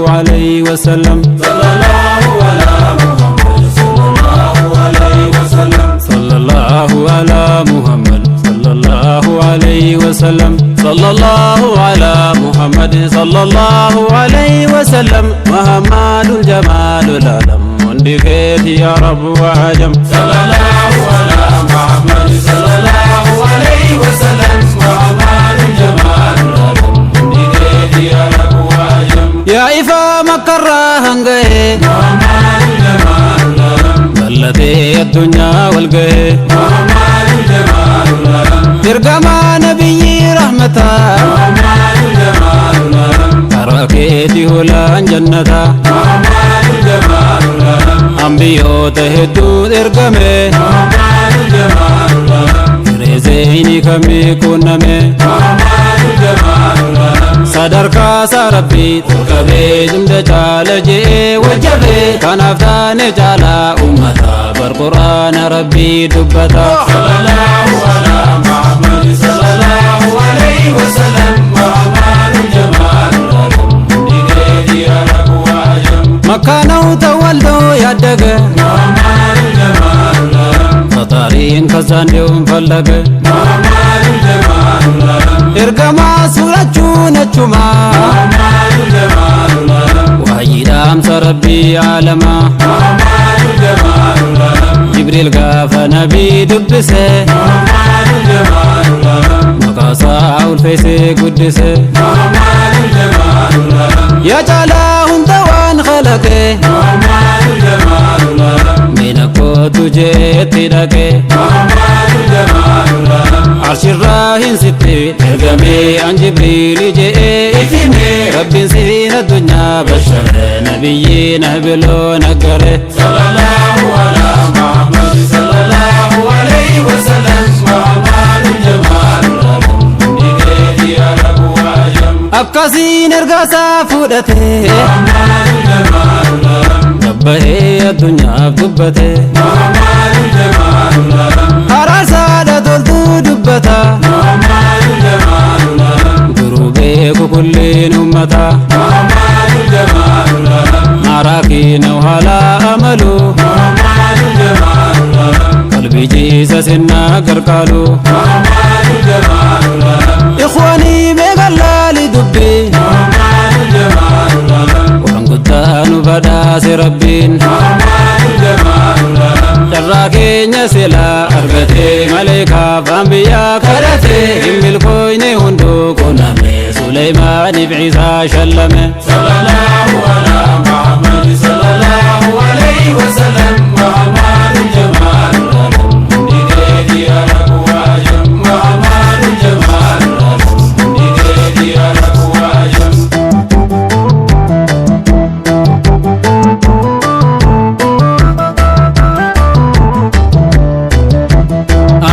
عليه وسلم. صلى الله على محمد صلى الله عليه وسلم. صلى الله على محمد صلى الله عليه وسلم. صلى الله على محمد صلى الله عليه وسلم. محمد الجمال العالم وندكيت يا رب وعجم. صلى الله على محمد صلى الله عليه وسلم. محمد الجمال العالم وندكيت يا رب وعجم. يا إفا مكرة هنگه محمد الجمال العالم بلتي الدنيا والقه محمد الجمال العالم ترجمة نبي رحمتا محمد الجمال العالم تركيتي هلان جنتا محمد الجمال العالم أنبيو تهدو إرقمي محمد الجمال العالم رزيني كمي كنمي محمد الجمال العالم sadarkaa isaa rabbii ol qabee hunda caala je'ee wajjabee kanaaf taane caalaa ummata bar quraana rabbii dubbata. صلى الله على محمد صلى الله عليه وسلم. محمد الجمال العالم وندكيت يا رب وعجم. Makkaa ነው ተወልዶ ያደገ محمد الجمال العالم ፈጣሪን ከዛ እንዲሁም ፈለገ محمد الجمال العالم ergamaa suurachuun achuma محمد الجمال العالم wahyii dhaamsa rabbii aalamaa محمد الجمال العالم Jibriil gaafa nabii dubbise محمد الجمال العالم maqaasaa ulfeessee guddise محمد الجمال العالم yaa caalaa hunda waan khalaqe محمد الجمال العالم mina kootu jeetti dhaqe محمد الجمال العالم arshirraa hin sitti ergamee an Jibriili je'ee ifime rabbiin siin addunyaa bashare nabiyyiin biloo naggare. صلى الله على محمد صلى الله عليه وسلم. محمد الجمال العالم وندكيت يا رب وعجم. Akkasiin ergaasaa fudhate محمد الجمال العالم gabbahee addunyaaf dubbate محمد الجمال العالم araarsaadha toltuu dubbata محمد الجمال العالم duruu beeku kulliin ummata محمد الجمال العالم ማራኪ ነው ኋላ አመሉ محمد الجمال العالم qalbii ciisa ሲናገር ቃሉ محمد الجمال العالم ikhwaanii meeqallaali dubbii محمد الجمال العالم waan guddaa nu badhaase rabbiin محمد الجمال العالم carraa keenya silaa argatee maleekaaf anbiyyaa kadhatee hin milkooyne hunduu qunname Suleymaaniif Ciisaa shallame. صلى الله على محمد صلى الله عليه وسلم. محمد الجمال العالم وندكيت يا رب وعجم. محمد الجمال العالم وندكيت يا رب وعجم.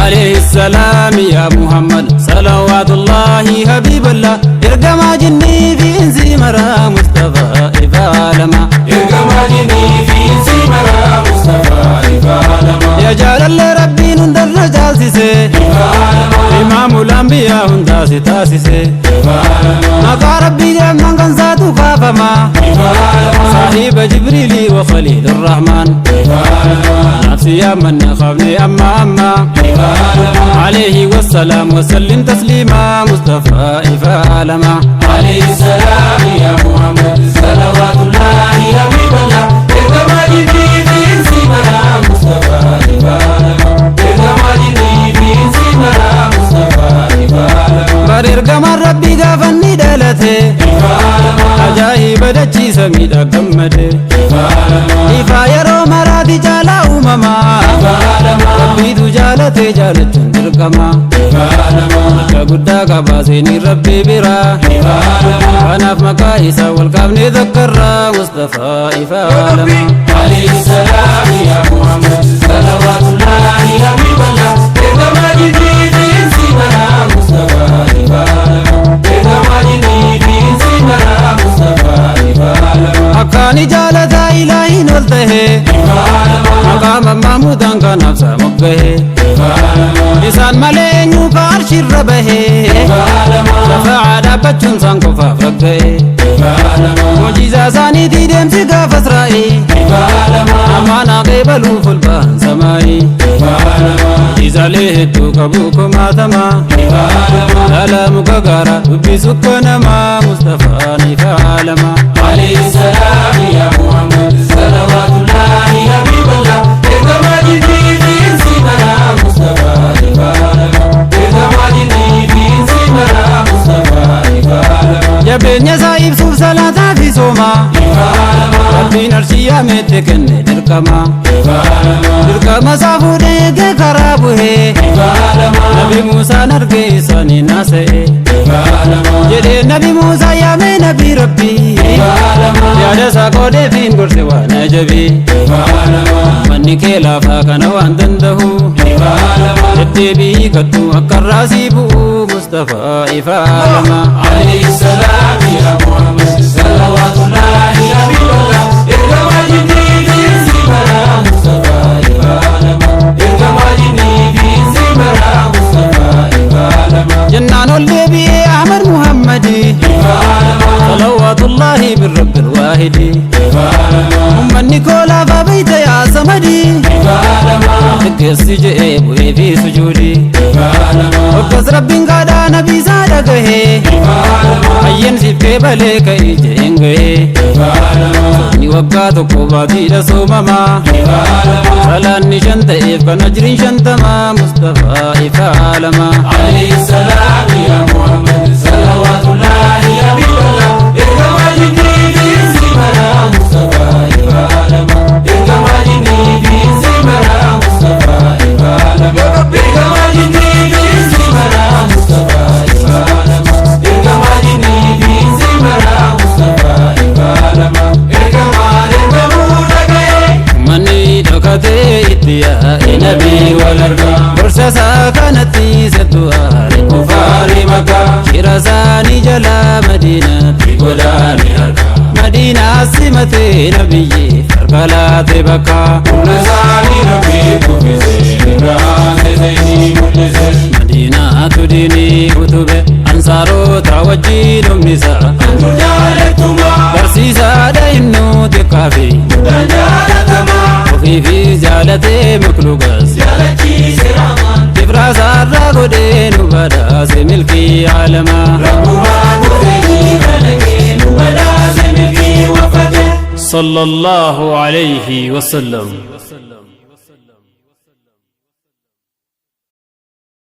عليه السلام يا محمد صلوات الله حبيب الله ergamaa jinnii fi insii maraa Mustafaa ifaalama Ergamaa jinnii fi insii maraa Mustafaa ifaalama. yaa jaalallee rabbiin hundarra caalsise Ifaalama. imaamul anbiyaa hundaa si taasise Ifaalama. maqaa rabbii jedhaman kan saatu kaafama Ifaalama. saahiba Jibriilii wa khaliil الرحمن Ifaalama. نفسي يا من خافني أما أما Ifaalama. عليه والسلام وسلم تسليما مصطفى إفالما عليه السلام يا محمد صلوات الله حبيب الله. Ergamaa jinnii fi insii maraa Mustafaa ifaalama. Ergamaa jinnii fi insii maraa Mustafaa ifaalama. bar ergamaan rabbii gaafanni dhalate Ifaalama. ajaa'iba dachiisa miidha gammade Ifaalama. ifaa yeroo maraati caalaa uumamaa Ifaalama. rabbiitu jaalate jaalachuun dirqama Ifaalama. bakka guddaa qabaa seenii rabbii biraa Ifaalama. kanaaf maqaa isaa wal qabne takkarraa Mustafaa ifaalama. عليه السلام يا محمد صلوات الله حبيب الله. Ergamaa jinnii fi insii maraa Mustafaa ifaalama. Ergamaa jinnii fi insii maraa Mustafaa ifaalama. Akkaani jaalataa ilaahiin ol tahee Ifaalama. maqaama mahmuudaan kanaaf isaa moggahee Ifaalama. isaan malee eenyu Muka arshirra bahee shafa'aa dhaabbachuun isaan qofaaf ragga'e. Mucjisaa isaaniitii deemsi gaafa Israa'ee amaanaa qeebaluuf ol ba'an samaayii. Mucjisaalee hedduu qabu kumaatamaa laalaa muka gaaraa dubbisu akka namaa Mustafaan ifa aalamaa. عليه السلام يا محمد صلوات الله يا حبيب الله إرجما جني في سيدنا مصطفى إفعالما إرجما جني في سيدنا مصطفى إفعالما Jabeenya isaa ibsuuf salaataa fi soomaa Rabbiin arshii yaametti kenne dirqama. Dirqama isaa fuudhee eegee karaa bu'ee Nabi Muusaan argee isaanii naasa'e. Jedhee Nabi Muusaa yaamee Nabi Rabbii yaada isaa qoodeefiin gorse waan ajabii. Manni kee laafaa kana waan danda'u deddeebii kattu akka irraa bu'u Mustafaa ifa aalamaa. عليه السلام يا محمد صلوات الله يا حبيب الله إرجما جني في سيدنا مصطفى إفعالما إرجما جني في سيدنا مصطفى إفعالما Jennaan ol deebi'ee Ahmad Muhammadi salawaatullaahi birrabbil waahidi. Ummanni koo laafaa beeyta yaa samadii xiqqeessi je'ee bu'ee fi sujuudii. Akkas Rabbiin kadhaa nabii isaa dhagahee hayyeen siif qeebalee ka'ee je'een gahee. Soomni waggaa tokko baatiidha soomamaa salaanni shan ta'eef kan ajriin 50 Mustafaa ifa aalamaa. عليه السلام يا محمد صلوات الله يا حبيب الله إرجما جني في سيدنا مصطفى إفعالما إرجما جني في سيدنا مصطفى إفعالما إرجما جني في سيدنا مصطفى إفعالما إرجما جني في سيدنا مصطفى إفعالما إرجما إرجمونا Manni dhokatee itti yaa'e nabii wal argaa gorsa isaa kanatti isattu aare kufaari makaa shira isaanii jalaa Madiinaatti godaane harkaa Madiinaa simatee nabiyyi harka laate bakka. Humna isaanii Rabbii kuffise irraa seenii mul'ise. Madiinaatu diinii utube ansaarota wajjin humni isaa Antu jaalatuma barsiisaadha innuu xiqqaa fi guddaan jaalatamaa ofiifi jaalatee makluuqas jaalachiise Rahmaan Ibraasaarraa godhee nu badhaase milkii aalamaa. Rabbumaa dhufeenii kalaqee nu badhaase milkii waffate. صلى الله عليه وسلم.